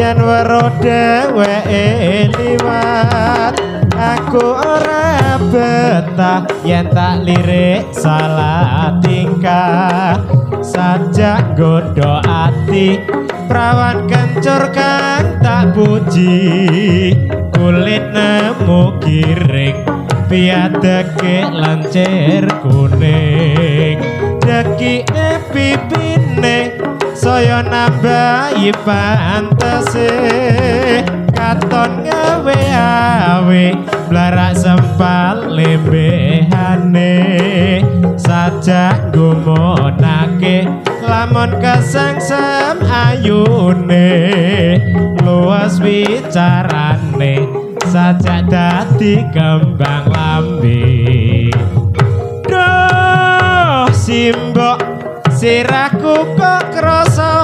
yen weruh dheweke liwat. Aku ora betah yen tak lirik salah tingkah. Sajak nggodha ati prawan kencur kang tak puji. Kulit nemu giring piadeke lancir kuning. Dekike pipine saya nambahi pantese. Katon gawe awe blarak sempal lembehane. Sajak gumunake lamun kesengsem ayune. Luas wicarane sajak dadi kembang lambe. Duh simbok sirahku kok krasa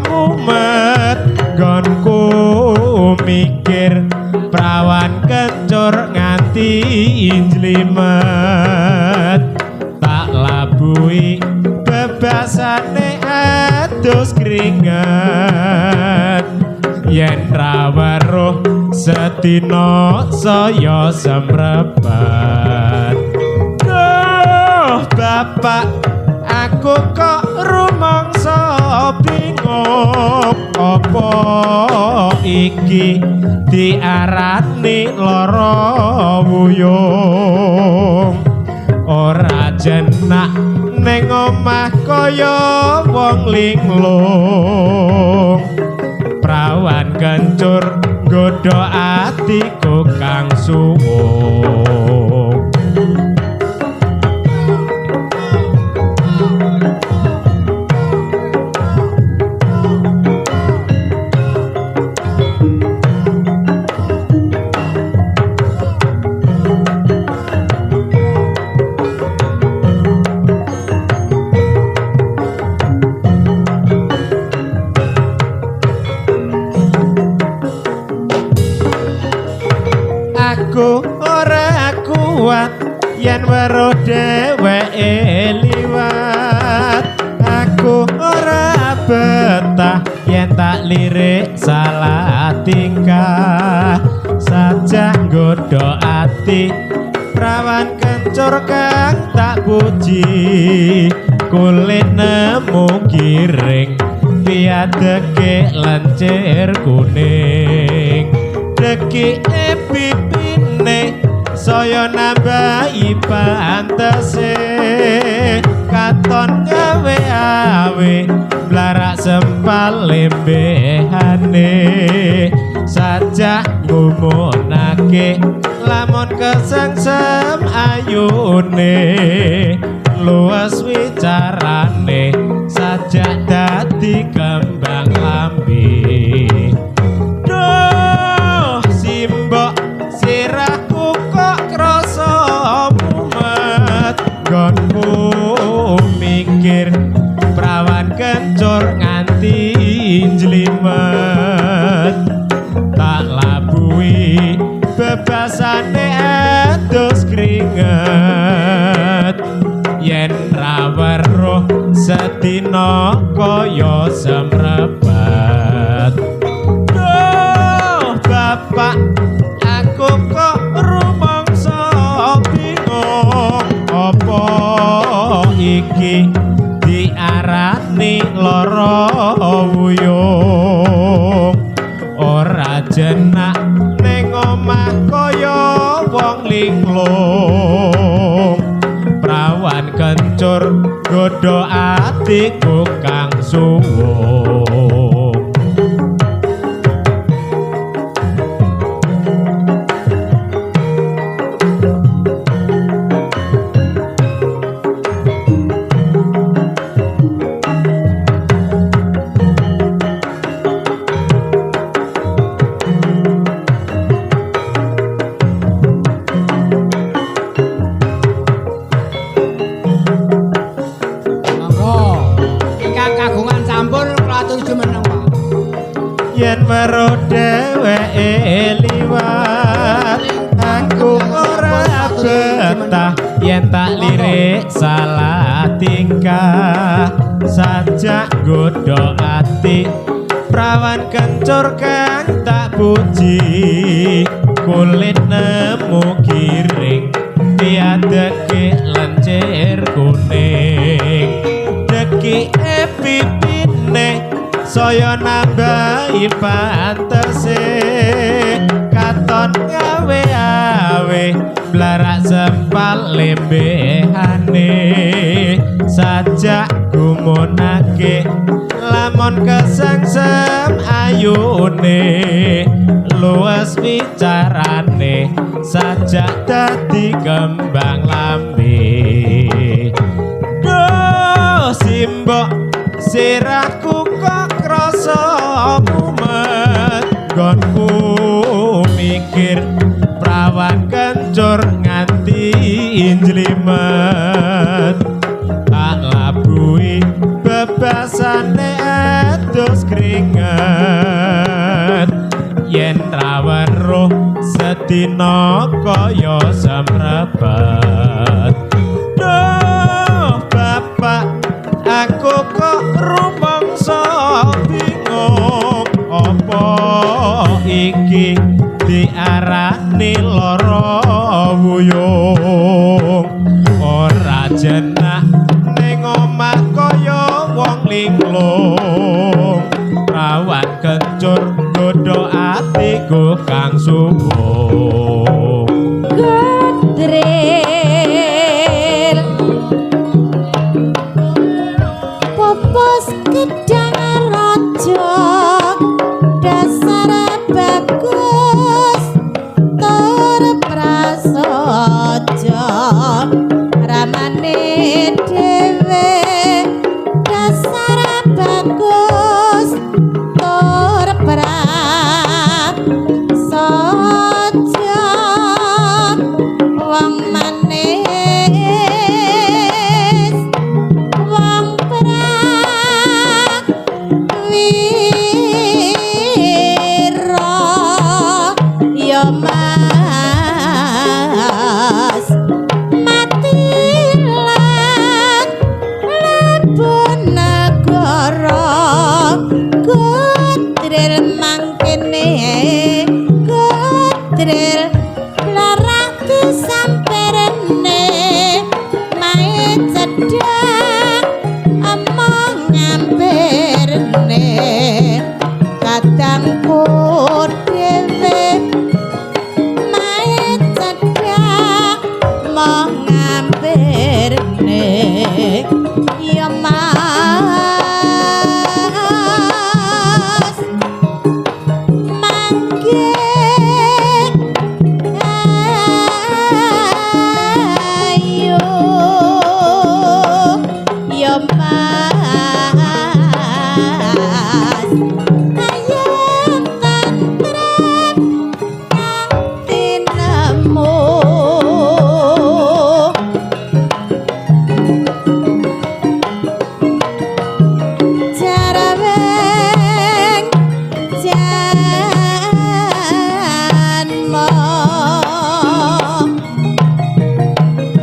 mumet. Nggonku mikir prawan kencur nganti njlimet. Tak labuhi bebasane adus keringet. Yen ra weruh sedina saya semrebet. Duh bapak aku kok rumangsa bingung. Apa iki diarani lara wuyung? Ora jenak ning omah kaya wong linglung. Prawan kencur nggodha atiku kang suwung. Aku ora kuat yen weruh dheweke liwat. Aku ora betah yen tak lirik salah tingkah. Sajak nggodha ati prawan kencur kang tak puji. Kulit nemu giring piadeke lencir kuning. Dekike pipine saya nambahi pantese. Katon gawe awe blarak sempal lembehane. Sajak ngumunake lamun kesengsem ayune. Luas wicarane sajak dadi kembang lambe. Duh simbok sirahku kok krasa mumet. Nggonku mikir prawan kencur nganti njlimet. Tak labuhi bebasane adus kringet. Yen ra weruh sedina kaya semrebet. Duh bapak aku kok rumangsa bingung. Apa iki diarani lara wuyung? Ora jenak ning omah kaya wong linglung. Prawan kencur nggodha atiku kang suwung. Monggo. Ingkang kagungan sampun kula aturi jumeneng, Pak. Yen weruh dheweke liwat aku ora betah yen tak lirik salah tingkah. Sajak nggodha ati prawan Prawan kencur kang tak puji, kulit nemu giring tiadeke lencir kuning. Dekike pipine saya nambahi pantese, katon gawe-awe blarak sempal lembehane. Sajak gumunake lamun kesengsem ayune, luwes wicarane sajak dadi kembang lambe. Duh simbok sirahku kok krasa mumet, nggonku mikir prawan kencur nganti njlimet. Tak labuhi bebasane adus kringet, yen ra weruh sedina kaya semrepet. Duh bapak aku kok rumangsa bingung, apa iki diarani lara wuyung. Ora jenak ning omah kaya wong linglung, prawan kencur godho atiku kang suwung. Godril popos gedang raja, dasar bagus tur prasaja, ramane dhewe dasar bagus tur prasaja, wong manis wong prawira ya mas mati lan lebon nagara. Godril mangkene godril larang disamperene, mae cedhak among ngampirne, kadangku dhewe mae cedhak mong ngampirne ya mas. Mangke ayo ya mas, ayem tentrem kang tinemu. Jaraweng janma,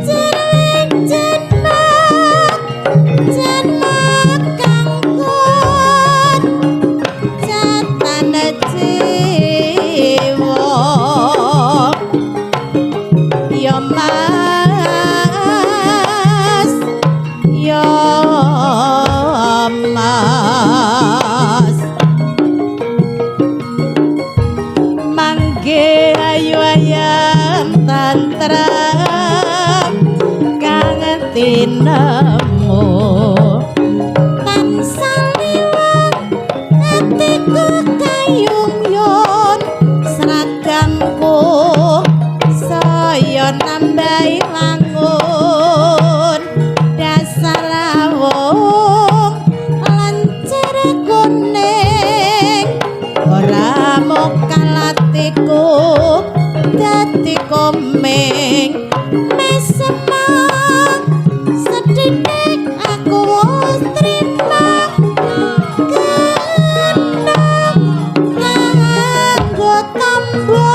jaraweng janma, janma kang kuat catan jiwa ya mas, ya mas. Mangke ayu ayam tentrem kang tinemu, tansah liwat atiku kayung yun, seragamku saya nambahi wangun, dasar lawung lancar kuning, ora mokalatiku dadi komeng. Mesemang sedidik aku wis trima, kena kanggo tamba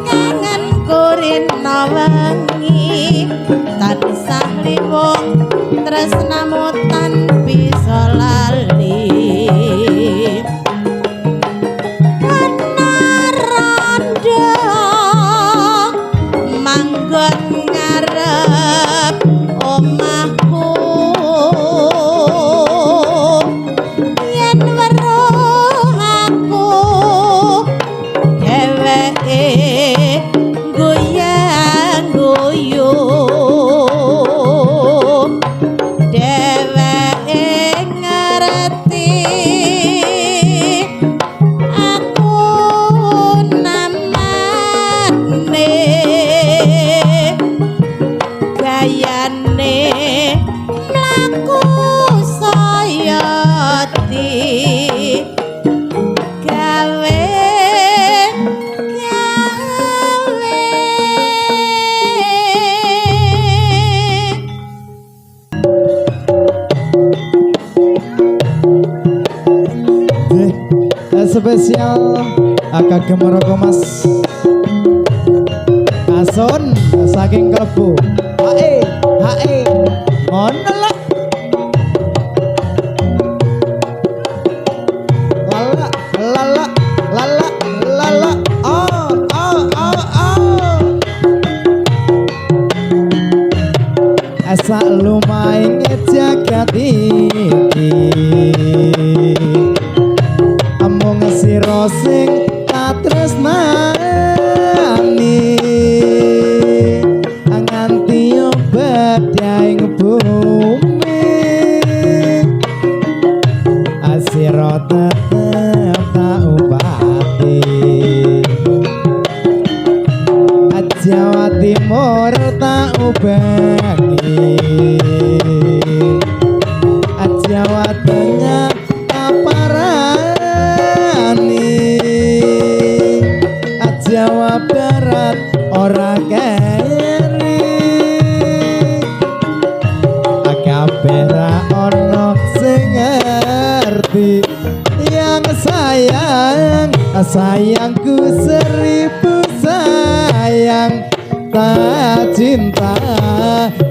kangen kurina wengi, tansah liwung tresnamu tan bisa lali. Ana rondo manggon ngarep omahku, yen weruh aku dheweke goyang guyu, dheweke ngerti aku namane, gayane mlaku saya di gawe gawe. Nggih, spesial kagem Roko Mas Kasun saking Klebu. Hae, hae. Ngono lah. Lala, lala, lala, lala. Oh, oh, oh, oh. Asa lumaing jagat iki, amung sira sing katresnani, nganti bedhaing bumi asira tetep tak upati. Jawa Timur tak ubengi, Jawa Tengah tak parani, Jawa Barat ora keri, kabeh ra ono sing ngerti. Yang sayang sayangku seribu sayang, tak cinta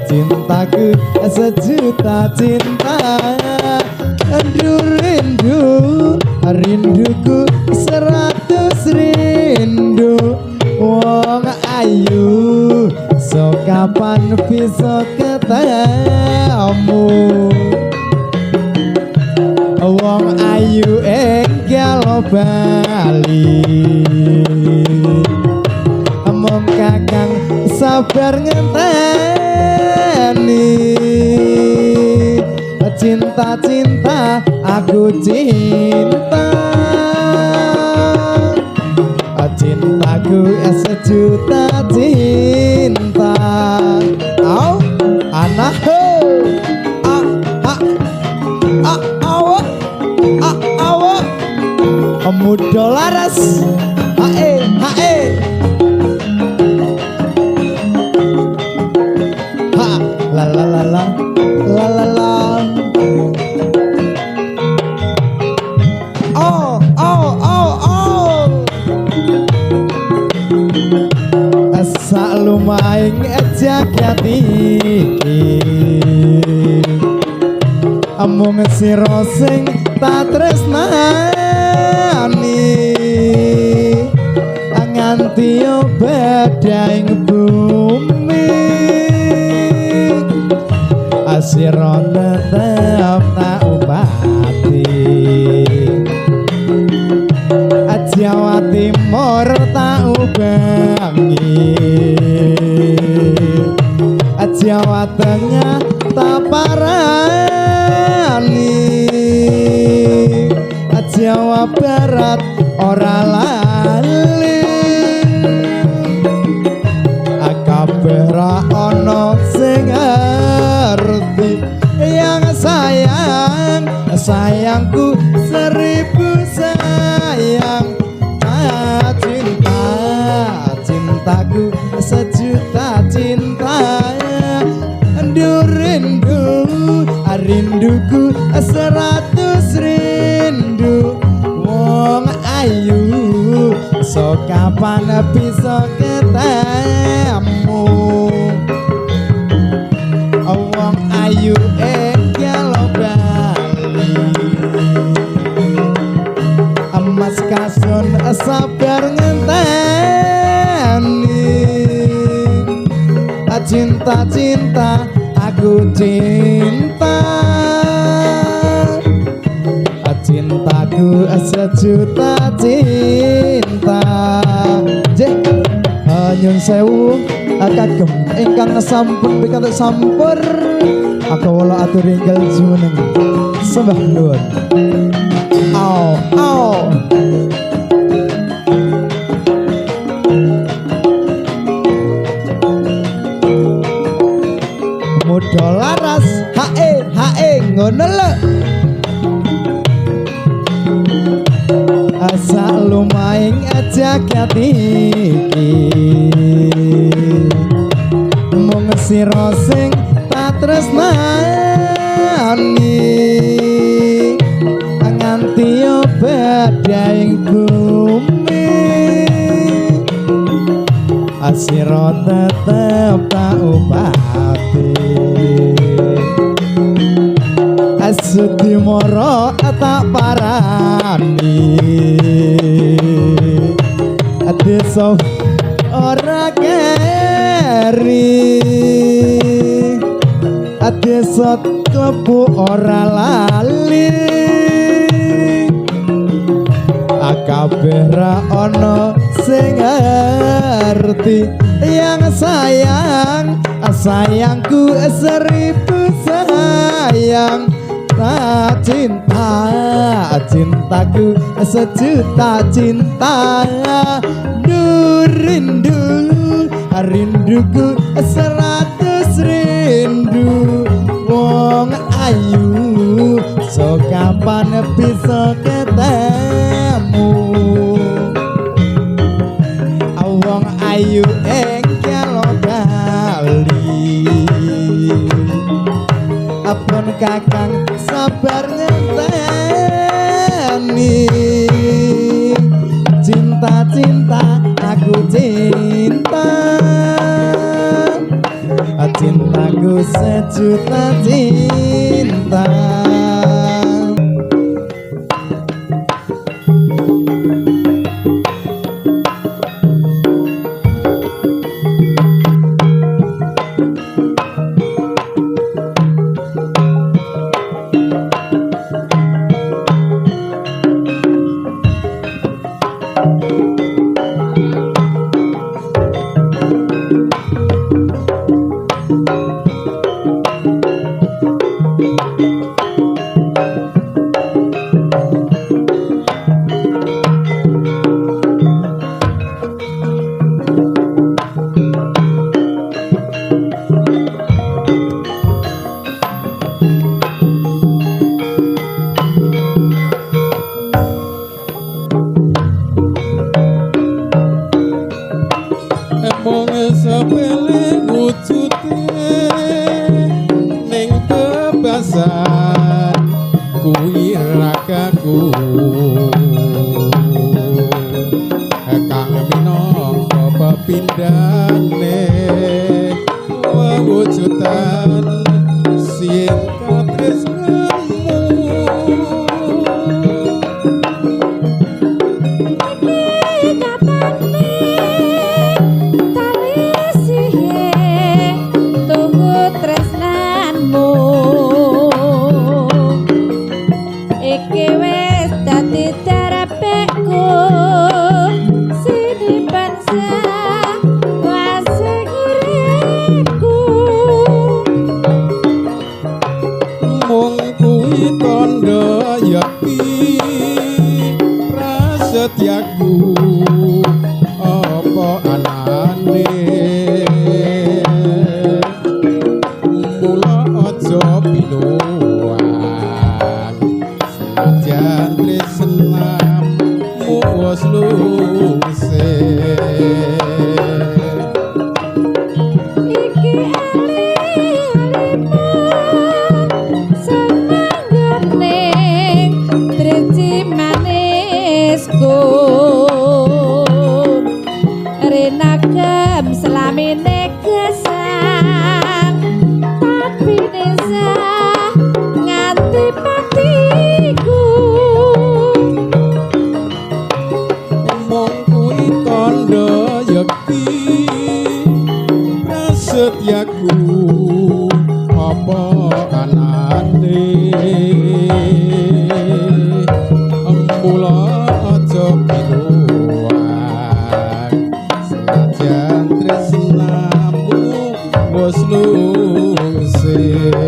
cintaku sejuta cinta. Rindu rindu rinduku 100 rindu. Wong ayu so kapan bisa ketemu, wong ayu enggal bali, mung kakang sabar ngenteni. Cinta-cinta aku cinta, cintaku sejuta cinta. Au anak ho a a a awa a awa muda laras hae hae ha la la la la la la la. Oh oh oh oh. Sak lumaing jagat iki, amung sira sing tak tresnani, nganti bedhaing bumi asira tetep tak upati. Jawa Timur tak ubengi, Jawa Tengah tak parani, Jawa Barat ora lali, kabeh ra ono sing ngerti. Yang sayang sayangku seribu sayang, cinta cintaku sejuta cinta. Rindu rindu rinduku 100 rindu. Wong ayu so kapan bisa ketemu, wong ayu enggal bali. Cinta cinta aku cinta, cintaku sejuta cinta. Jeh, nyun sewu kagem ingkang sampun pikantuk sampur kawula aturi enggal jumeneng sembah nuwun. Au au. Muda laras hae hae ngono lho. Asa lumaing jagat iki mung sira sing tak tresnani nganti badhaing bumi asira tetep tak upati asudi moro tak parani desa ora keri desa klebu ora lali kabeh ra ana sing ngerti yang sayang sayangku seribu sayang tak cinta cintaku sejuta cinta du rindu rinduku 100 rindu wong ayu so kapan bisa ketemu wong ayu ing Bali apun kakang sabar ngenteni cinta cinta aku cinta cintaku sejuta cinta. Mung sepele wujude ning bebasan kuwi ragaku kang minangka pepindhane wewujudan sing katresnamu. Prasetyaku apa anane mula aja pinuwang senajan tresnamu wis luse. Iki ali-alimu semanggone driji manisku renagem selamine gesang tapi nisa Apa anane mula aja pinuwang senajan tresnamu wis lungsir.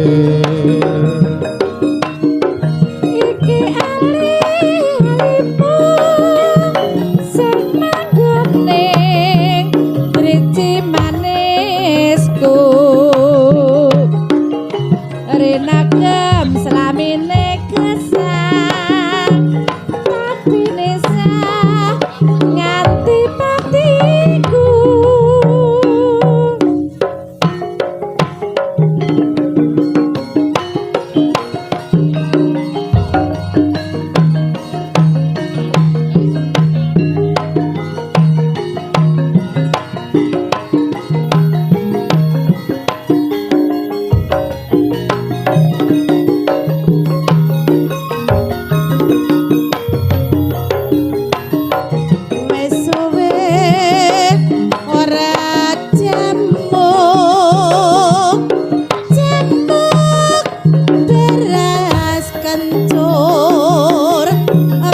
Iki ali-alimu sing manggon ning driji manisku renakem selamine gesang tapi nesa nganti patiku. Wis suwe ora jamuk jamuk beras kencur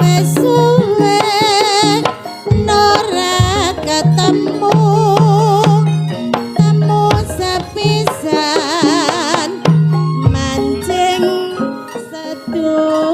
wis suwe ora ketemu temu sepisan mancing sedulur.